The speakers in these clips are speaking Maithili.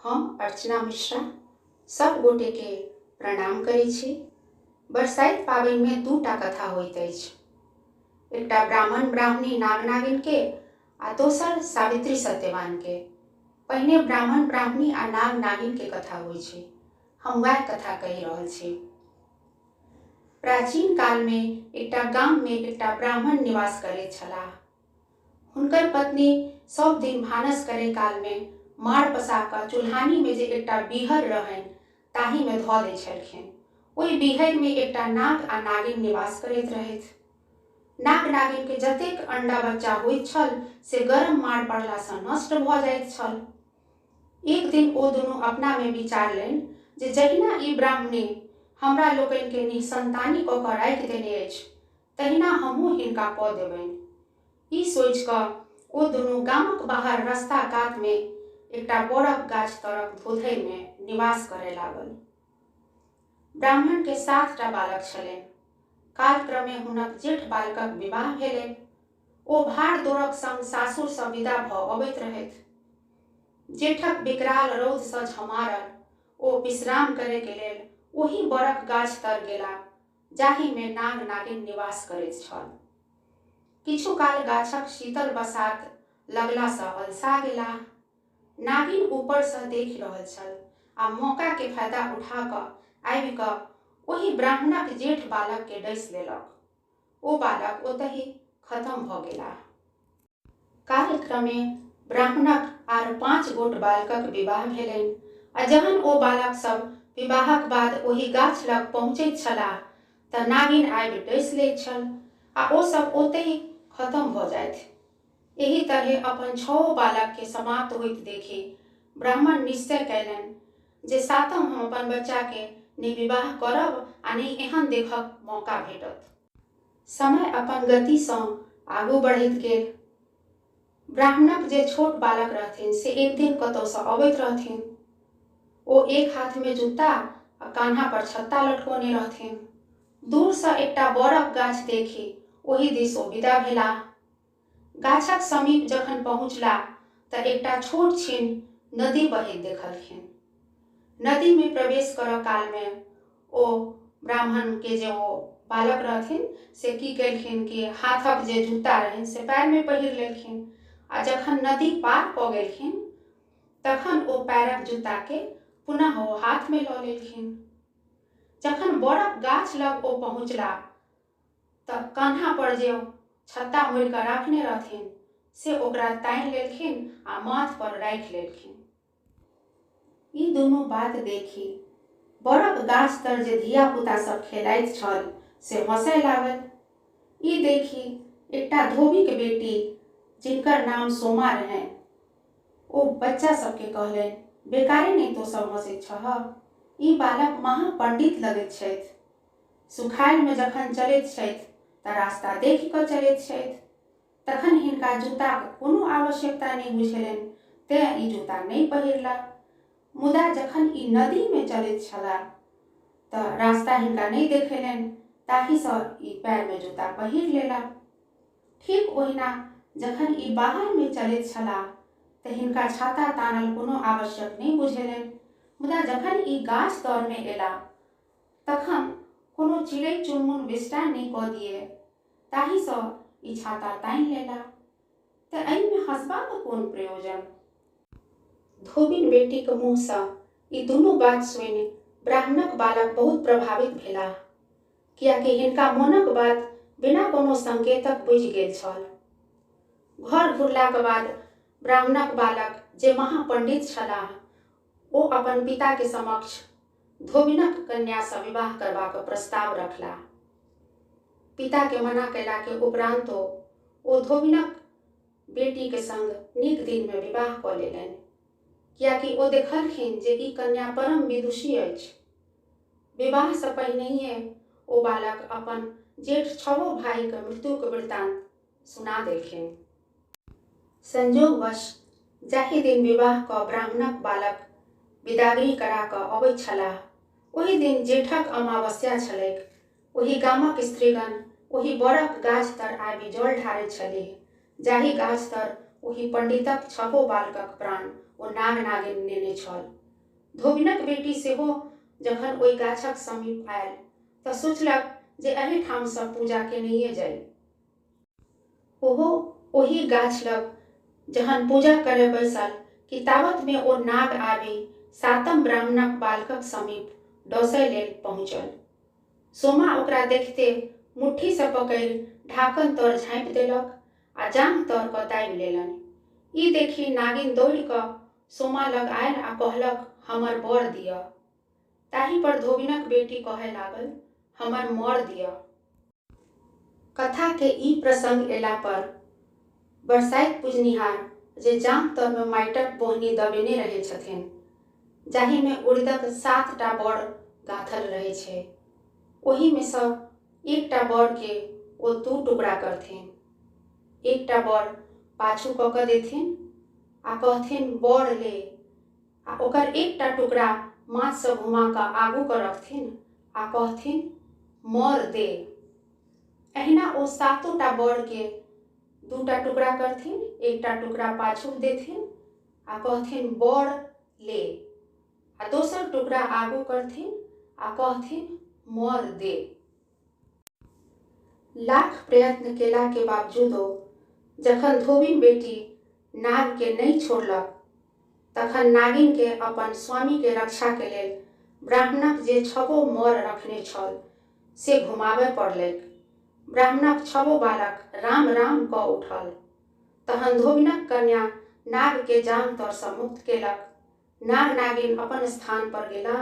हम अर्चना मिश्रा सब गोटे के प्रणाम करै छी। बरसाइत पाबनि में दूटा कथा होइत अछि, एकटा ब्राह्मण ब्राह्मणी नाग नागिन के आ दोसर सावित्री सत्यवान के। पहिने ब्राह्मण ब्राह्मणी आ नाग नागिन के कथा होइ छै, हम वएह कथा कहि रहल छी। प्राचीन काल में एकटा गाम में एकटा ब्राह्मण निवास करैत छलाह। हुनकर पत्नी सब दिन भानस करे काल में माड़ पसा कऽ चूल्हानी में जे एकटा बीहर रहनि ताहि में धऽ दै छलखिन। ओहि बीहर में एकटा नाग आ नागिन निवास करैत रहथि। नाग नागिन के जतेक अंडा बच्चा होइत छल से गरम माड़ पड़ला सँ नष्ट भऽ जाइत छल। एक दिन ओ दुनू अपना में विचारलनि जे जहिना ई ब्राह्मणी हमरा लोकनि के निःसंतानी कऽ कऽ राखि देने अछि तहिना हमहूँ हिनका कऽ देबनि। ई सोचि कऽ ओ दुनू गामक बाहर रस्ता कात में एकटा बड़क गाछ तरक धोधरि में निवास करय लागल। ब्राह्मण के 7टा बालक छलनि। कालक्रमे हुनक जेठ बालकक विवाह भेलनि। ओ भार दोरक संग सासुर सँ विदा भऽ अबैत रहथि। जेठक विकराल रौद सँ झमारल ओ विश्राम करय के लेल ओही बड़क गाछ तर गेला जाहि में नाग नागिन निवास करैत छल। किछु काल गाछक शीतल बसात लगला सँ अलसा गेलाह। नागिन ऊपर सँ देखि रहल छल आ मौका के फायदा उठा कऽ आबि कऽ ओहि ब्राह्मणक जेठ बालक के डसि लेलक। ओ बालक ओतहि खत्म भऽ गेलाह। कालक्रमे ब्राह्मणक आर 5 गोट बालकक विवाह भेलनि आ जहन ओ बालक सब विवाहक बाद ओहि गाछ लग पहुँचैत छलाह तऽ नागिन आबि डसि लैत छल आ ओ सब ओतहि खत्म भऽ जाथि। एहि तरहे अपन 6 बालक के समाप्त होइत देखि ब्राह्मण निश्चय कयलनि जे सातम हम अपन बच्चा के ने विवाह करब आ ने एहन देखक मौका भेटत। समय अपन गति सँ आगू बढ़ैत गेल। ब्राह्मणक जे छोट बालक रहथिन से एक दिन कतौ सँ अबैत रहथिन। ओ एक हाथ में जूता आ कान्हा पर छत्ता लटकौने रहथिन। दूर सँ एकटा बड़क गाछ देखि ओहि दिस ओ विदा भेलाह। गाछक समीप जखन पहुँचला तऽ एकटा छोट छिन नदी बहैत देखलखिन। नदी में प्रवेश करऽ काल में ओ ब्राह्मण के जे ओ बालक रहथिन से की केलखिन कि हाथक जे जूता रहनि से पैर में पहिर लेलखिन आ जखन नदी पार कऽ गेलखिन तखन ओ पैरक जूता के पुनः ओ हाथ में लऽ लेलखिन। जखन बड़क गाछ लग ओ पहुँचला तऽ कान्हा पर जे छत्ता मोड़ि कऽ राखने रहथिन से ओकरा तानि लेलखिन आ माथ पर राखि लेलखिन। ई दुनू बात देखि बड़क गाछ तर जे धिया-पुता सब खेलाइत छल से हँसय लागल। ई देखि एकटा धोबीक बेटी जिनकर नाम सोमा रहनि ओ बच्चा सबके कहलनि, बेकारे नहि तों सब हँसैत छह। ई बालक महापंडित लगैत छथि। सुखायल मे जखन चलैत छथि तऽ रास्ता देखि कऽ चलैत छथि। तखन हिनका जूताक कोनो आवश्यकता नहि बुझेलनि तेँ ई जूता नहि पहिरला। मुदा जखन ई नदी मे चलैत छलाह तऽ रास्ता हिनका नहि देखेलनि ताहि सँ ई पैर मे जूता पहिर लेला। ठीक ओहिना जखन ई बाहर मे चलैत छलाह तऽ हिनका छाता तानल कोनो आवश्यक नहि बुझेलनि। मुदा जखन ई गाछ तर मे एला तखन कोनो चिड़ै चुनमुन विष्टा नहि कऽ दिए ताहिसँ ई छाता तानि लेला। तेँ एहिमे हँसबाक कोन प्रयोजन? धोबिन बेटीक मुँहसँ ई दुनू बात सुनि ब्राह्मणक बालक बहुत प्रभावित भेलाह, किएकि हिनका मोनक बात बिना कोनो संकेतक बुझि गेल छल। घर घुरलाक बाद ब्राह्मणक बालक जे महापंडित छलाह ओ अपन पिताके समक्ष धोबिनक कन्यासँ विवाह करबाक प्रस्ताव रखलाह। पिताके मना कयलाके उपरान्तो ओ धोबिनक बेटीके संग नीक दिनमे विवाह कऽ लेलनि, किएकि ओ देखलखिन जे ई कन्या परम विदुषी अछि। विवाहसँ पहिनहिए ओ बालक अपन जेठ 6 भाइक मृत्युक वृत्तान्त सुना देलखिन। संयोगवश जाहि दिन विवाह कऽ ब्राह्मणक बालक विदागरी करा कऽ अबैत छलाह ओहि दिन जेठक अमावस्या छलैक। ओहि गामक स्त्रीगण ओहि बड़क गाछ तर आबि जल ढारैत छलीह जाहि गाछ तर ओहि पंडितक 6 बालकक प्राण ओ नाग नागिन नेने छल। धोबिनक बेटी सेहो जखन ओहि गाछक समीप आयल तऽ सोचलक जे एहि ठामसँ पूजा केनहिए जाइ। ओहो ओहि गाछ लग जहन पूजा करय बैसल कि तावतमे ओ नाग आबि सातम ब्राह्मणक बालकक समीप डसय लेल पहुँचल। सोमा ओकरा देखिते मुट्ठीसँ पकड़ि ढाकन तर झाँपि देलक आ जाँघ तर कऽ दाबि लेलनि। ई देखि नागिन दौड़ि कऽ सोमा लग आयल आ कहलक, हमर बर दिअ। ताहि पर धोबिनक बेटी कहय लागल, हमर मर दिअ। कथा के ई प्रसंग एला पर बरसाइत पुजनिहार जे जाँघ तर मे माइटक बोहनी दबेने रहै छथिन, जाहि मे उड़ीदक सातटा बड़ गाँथल रहै छै, ओहि मे सँ एकटा बड़ के ओ दू टुकड़ा करथिन। एकटा बड़ पाछू कऽ कऽ देथिन आ कहथिन बड़ ले आ ओकर एकटा टुकड़ा माथसँ घुमा कऽ आगू कऽ रखथिन आ कहथिन मर दे। एहिना ओ सातोटा बड़के दूटा टुकड़ा करथिन, एकटा टुकड़ा पाछू देथिन आ कहथिन बड़ ले आ दोसर टुकड़ा आगू करथिन आ कहथिन मर दे। लाख प्रयत्न केला के बावजूदो जखन धोबिन बेटी नाग के नहि छोड़लक तखन नागिन के अपन स्वामी के रक्षा के लेल ब्राह्मणक जे छबो मर रखने छल से घुमाबय पड़लैक। ब्राह्मणक छबो बालक राम राम कऽ उठल। तहन धोबिनक कन्या नाग के जांघ तर सँ मुक्त केलक। नाग नागिन अपन स्थान पर गेलाह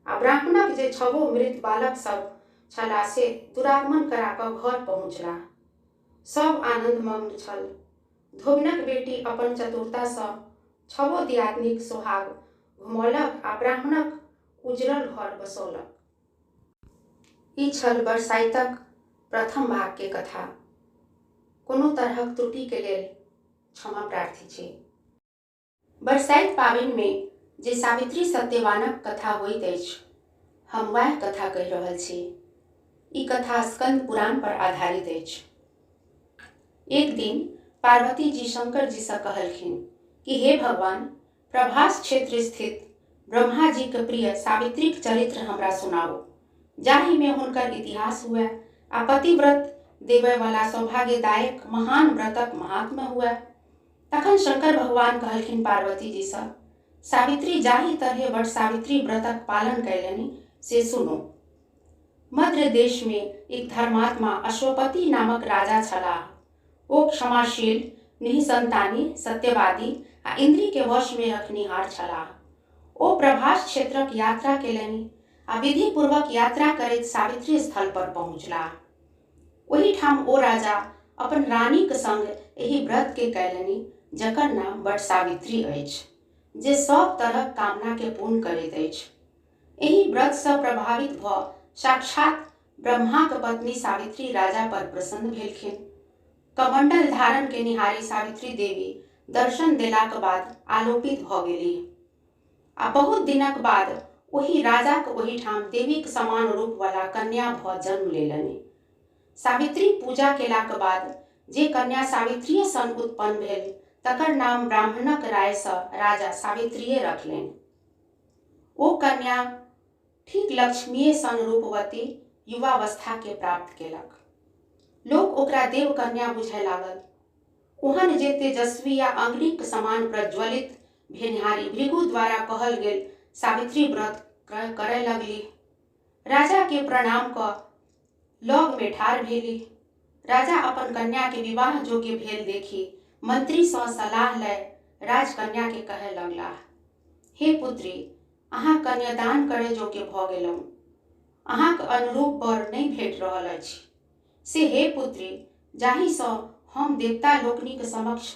आ ब्राह्मणक जे छबो मृत बालक सब छलाह से दुरागमन करा कऽ घर पहुँचलाह। सब आनंदमग्न छल। धोबिनक बेटी अपन चतुरता सँ छबो दियादनीक सोहाग घुमौलक आ ब्राह्मणक उजरल घर बसौलक। ई छल बरसाइतक प्रथम भाग के कथा। कोनो तरहक त्रुटि के लेल क्षमा प्रार्थी छी। बरसाइत पाबनिमे जे सावित्री सत्यवानक कथा होइत अछि, हम वएह कथा कहि रहल छी। ई कथा स्कन्द पुराण पर आधारित अछि। एक दिन पार्वती जी शंकर जी सँ कहलखिन कि हे भगवान, प्रभास क्षेत्र स्थित ब्रह्मा जीक प्रिय सावित्रीक चरित्र हमरा सुनाउ, जाहिमे हुनकर इतिहास हुए आ पतिव्रत देबयवला सौभाग्यदायक महान व्रतक महात्म्य हुए। तखन शंकर भगवान कहलखिन पार्वती जी सँ, सावित्री जाहि तरहे वट सावित्री व्रतक पालन कयलनि से सुनू। मद्र देश मे एक धर्मात्मा अश्वपति नामक राजा छलाह। ओ क्षमाशील, निःसंतानी, सत्यवादी आ इन्द्री के वश मे रखनिहार छलाह। ओ प्रभास क्षेत्रक यात्रा केलनि आ विधिपूर्वक यात्रा करैत सावित्री स्थल पर पहुँचलाह। ओहिठाम ओ राजा अपन रानीक संग एहि व्रत के कयलनि जकर नाम वट सावित्री अछि, जे सभ तरहक कामना के पूर्ण करैत अछि। एहि व्रत सँ प्रभावित भऽ साक्षात् ब्रह्माक पत्नी सावित्री राजा पर प्रसन्न भेलखिन। कमंडल धारण केनिहारि सावित्री देवी दर्शन देलाक बाद आलोपित भऽ गेलीह आ बहुत दिनक बाद ओहि राजाक ओहिठाम देवीक समान रूप वला कन्या भऽ जन्म लेलनि। सावित्री पूजा केलाक बाद जे कन्या सावित्रीये सन उत्पन्न भेल तकर नाम ब्राह्मणक राय सँ राजा सावित्रीये रखलनि। ओ कन्या ठीक लक्ष्मीये सन रूपवती युवावस्था के प्राप्त केलक। लोक ओकरा देवकन्या बुझय लागल। ओहन जे तेजस्वी आ अग्निक समान प्रज्वलित भेनिहारि भृगु द्वारा कहल गेल सावित्री व्रत करय लगलीह। राजा के प्रणाम कऽ लग मे ठाढ़ भेलीह। राजा अपन कन्या के विवाह योग्य भेल देखि मंत्री सँ सलाह लय राजकन्या के कहय लगलाह, हे पुत्री, अहाँ कन्यादान करय योग्य भऽ गेलहुँ। अहाँक अनुरूप वर नहि भेट रहल अछि। से हे पुत्री, जाहि सँ हम देवता लोकनिक समक्ष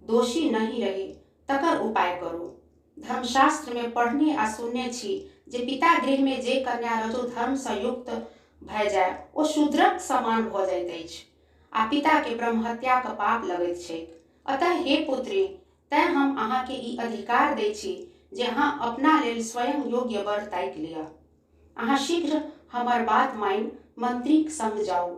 दोषी नहि रही, तकर उपाय करू। धर्मशास्त्र मे पढ़ने आ सुनने छी जे पिता गृह मे जे कन्या रजोधर्म सँ युक्त भय जाय ओ शूद्रक समान भऽ जाइत अछि आ पिता केँ ब्रह्महत्याक पाप लगैत छैक। अतः हे पुत्री, तेँ हम अहाँ केँ ई अधिकार दैत छी जे अहाँ अपना लेल स्वयं योग्य वर ताकि लिअ। अहाँ शीघ्र हमर बात मानि मंत्रीक संग जाउ।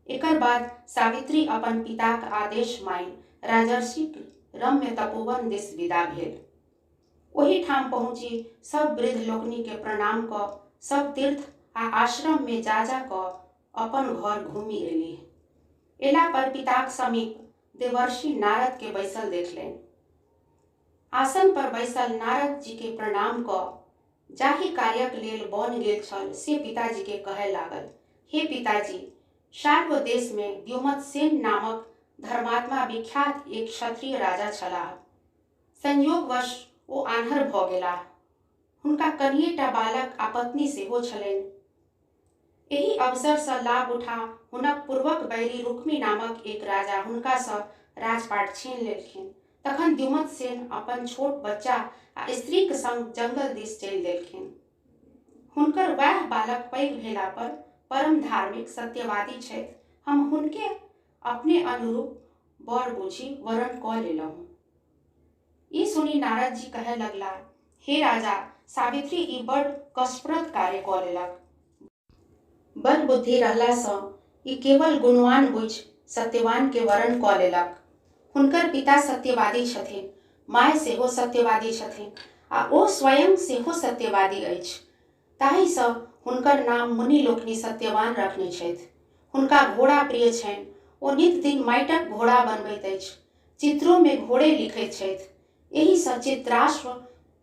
एकर बाद सावित्री अपन पिताक आदेश मानि राजर्षिक रम्य तपोवन दिस विदा भेल। ओहि ठाम पहुँचि सब वृद्ध लोकनि केँ प्रणाम कऽ सब तीर्थ आ आश्रम मे जा-जा कऽ अपन घर घूमि एलीह। एला पर पिताक समीप देवर्षि नारद केँ बैसल देखलनि। आसन पर बैसल नारद जी केँ प्रणाम कऽ जाहि कार्यक लेल वन गेल छल से पिताजी केँ कहय लागल, हे पिताजी! शाल्व देश मे द्युमत्सेन नामक धर्मात्मा विख्यात एक क्षत्रिय राजा छलाह। संयोगवश ओ आन्हर भऽ गेलाह। हुनका कनिये टा बालक आ पत्नी सेहो छलनि। एहि अवसर सँ लाभ उठा हुनक पूर्वक बैरी रुक्मी नामक एक राजा हुनका सँ राजपाट छीन लेलखिन। तखन द्युमत्सेन अपन छोट बच्चा आ स्त्रीक संग जंगल दिश चलि देलखिन। हुनकर वैह बालक पैघ भेला पर परम धार्मिक, सत्यवादी छथि, हम हुनके अपने अनुरूप वर बुझि वरण कय लेलहुँ। ई सुनि नारदजी कहय लगलाह, हे राजा! सावित्री ई बड कष्टप्रद कार्य कय लेलक। बल-बुद्धि रहला सँ ई केवल गुणवान् बुझि सत्यवान् केँ वरण कय लेलक। हुनकर पिता सत्यवादी छथिन, माय सेहो सत्यवादी छथिन आ ओ स्वयं सेहो सत्यवादी अछि। ताहि सँ हुनकर नाम मुनि लोकनि सत्यवान् रखने छथि। हुनका घोड़ा प्रिय छन्हि, ओ नित दिन माइटक घोड़ा बनबैत अछि। चित्रो मे घोड़े लिखैत छथि। एहि सँ चित्राश्व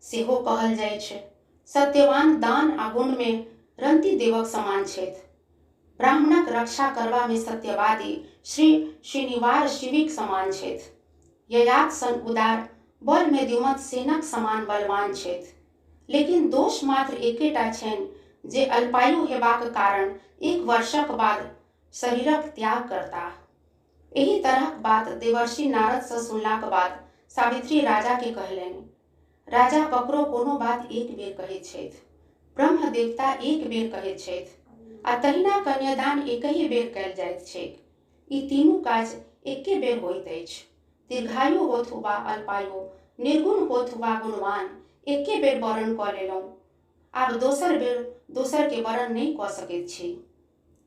सेहो कहल जाइछ। सत्यवान् दान आ गुण मे रन्तिदेवक समान छथि। ब्राह्मणक रक्षा करबा मे सत्यवादी श्री शिनिवार शिविक समान छथि। ययात सन उदार, बल मे द्युमत्सेनक समान बलवान् छथि। लेकिन दोष मात्र एके टा छन्हि जे अल्पायु हेबाक कारण एक वर्षक बाद शरीरक त्याग करताह। एहि तरहक बात देवर्षि नारद सँ सुनलाक बाद सावित्री राजा केँ कहलनि, राजा ककरो कोनो बात एक बेर कहैत छथि। ब्रह्म देवता एक बेर कहैत छथि आ तहिना कन्यादान एकहि बेर कयल जाइत छैक। ई तीनू काज एक्के बेर होइत अछि। दीर्घायु होथु वा अल्पायु, निर्गुण होथु वा गुणवान्, एक्के बेर वरण कय लेलहुँ। आब दोसर बेर दोसर केँ वरण नहि कय सकैत छी।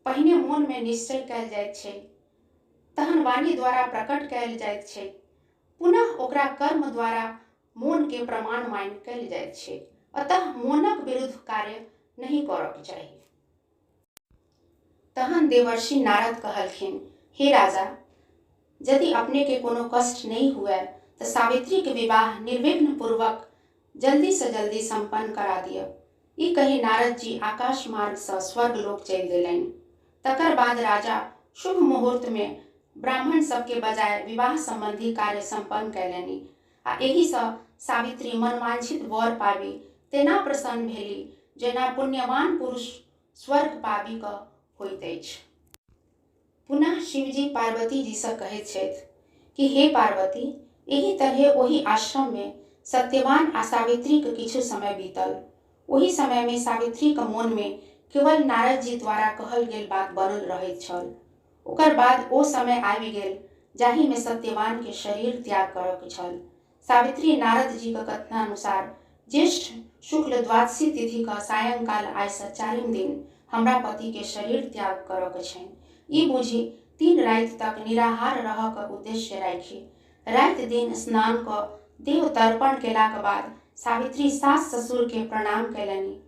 पहिने मोन मे निश्चय कयल जाइत छैक, तहन वाणी द्वारा प्रकट कयल जाइत छैक, पुनः ओकरा कर्म द्वारा मोन केँ प्रमाण मानि कयल जाइत छैक। अतः मोनक विरुद्ध कार्य नहि करक चाही। तहन देवर्षि नारद कहलखिन, हे राजा! यदि अपने केँ कोनो कष्ट नहि हुअय त सावित्रीक विवाह निर्विघ्नपूर्वक जल्दी सँ जल्दी सम्पन्न करा दिअ। ई कहि नारदजी आकाश मार्ग सँ स्वर्गलोक चलि देलनि। तकर बाद राजा शुभ मुहूर्त मे ब्राह्मण सब केँ बजाय विवाह सम्बन्धी कार्य सम्पन्न कयलनि आ एहि सँ सावित्री मनवांछित वर पाबि तेना प्रसन्न भेली जेना पुण्यवान् पुरुष स्वर्ग पाबिकय होइत अछि। पुनः शिवजी पार्वतीजी सँ कहैत छथि कि हे पार्वती! एहि तरहें ओहि आश्रम मे सत्यवान् आ सावित्रीक किछु समय बीतल। ओहि समय मे सावित्रीक मोन मे केवल नारदजी द्वारा कहल गेल बात बनल रहैत छल। ओकर बाद ओ समय आबि गेल जाहि मे सत्यवान् केँ शरीर त्याग करय के छल। सावित्री नारदजीक कथनानुसार ज्येष्ठ शुक्ल द्वादशी तिथि क सायंकाल आइ सँ चारिम दिन हमरा पति केँ शरीर त्याग करऽ के छनि ई बुझि तीन राति तक निराहार रहऽ क उद्देश्य राखि राति दिन स्नान कऽ देव तर्पण केलाक बाद सावित्री सास ससुर केँ प्रणाम कयलनि।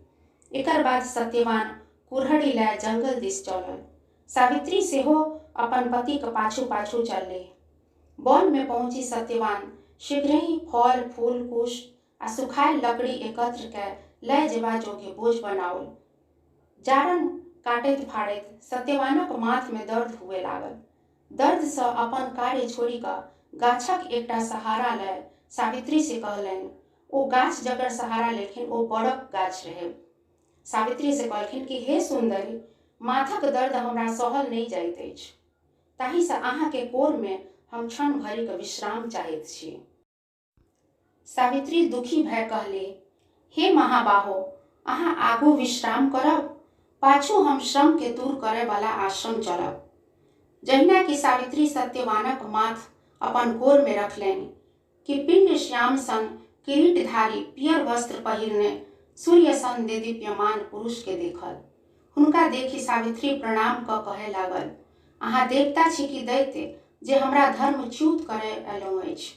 एकर बाद सत्यवान कुरहड़ि लए जंगल दिस चलल। सावित्री सेहो अपन पतिक पाछू-पाछू चललीह। वन मे पहुँचि सत्यवान शीघ्रहि फल, फूल, कुश आ सुखायल लकड़ी एकत्र कए लए जेबा योग्य बोझ बनाओल। जारन काटैत-फाड़ैत सत्यवानक माथ मे दर्द हुअए लागल। दर्द सँ अपन कार्य छोड़ि कऽ गाछक एकटा सहारा लए सावित्री से कहलनि। ओ गाछ जकर सहारा लेलखिन ओ बड़क गाछ रहै। सावित्री से कहलखिन कि हे सुन्दरी, माथक दर्द हमरा सहल नहि जाइत अछि। ताहि सँ अहाँ के कोर मे हम क्षण भरिक विश्राम चाहैत छी। सावित्री दुखी भए कहली, हे महाबाहो, अहाँ आगू विश्राम करब, पाछू हम श्रम के दूर करय बला आश्रम चलब। जहिना कि सावित्री सत्यवानक माथ अपन कोर मे रखलनि कि पिण्ड श्याम सन किरीटधारी पियर वस्त्र पहिरने सूर्य सन देदीप्यमान पुरुष के देखल। हुनका देखि सावित्री प्रणाम कऽ कहय लागल, अहाँ देवता छी कि दैत्य जे हमरा धर्मच्युत करय अयलहुँ अछि?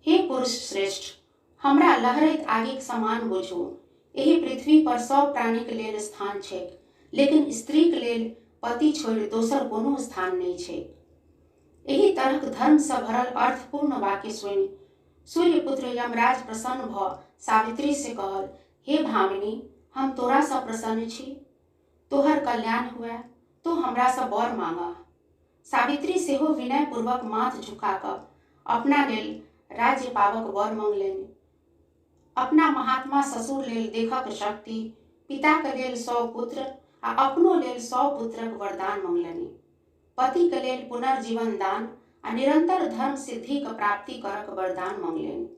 हे पुरुष श्रेष्ठ! हमरा लहरैत आगिक समान बुझू। एहि पृथ्वी पर सब प्राणीक लेल स्थान छैक, लेकिन स्त्रीक लेल पति छोड़ि दोसर कोनो स्थान नहि छैक। एहि तरहक धर्म सँ भरल अर्थपूर्ण वाक्य सुनि सूर्यपुत्र यमराज प्रसन्न भऽ सावित्री से कहल, हे भामिनी, हम तोरा सँ प्रसन्न छी। तोहर कल्याण हुए, तों हमरा सँ वर माँगह। सावित्री सेहो विनयपूर्वक माथ झुका कऽ अपना लेल राज्य पाबक वर मँगलनि। अपना महात्मा ससुर लेल देखक शक्ति, पिताक लेल 100 पुत्र आ अपनो लेल 100 पुत्रक वरदान मँगलनि। पतिक लेल पुनर्जीवन दान आ निरन्तर धर्म सिद्धिक प्राप्ति करक वरदान मँगलनि।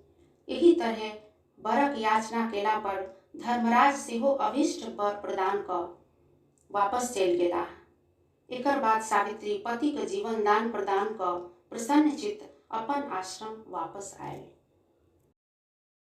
एहि तरहे वरक याचना केला पर धर्मराज सेहो अभीष्ट वर प्रदान कऽ वापस चलि गेलाह। एकर बाद सावित्री पतिक जीवनदान प्रदान कऽ प्रसन्नचित्त अपन आश्रम वापस आयल।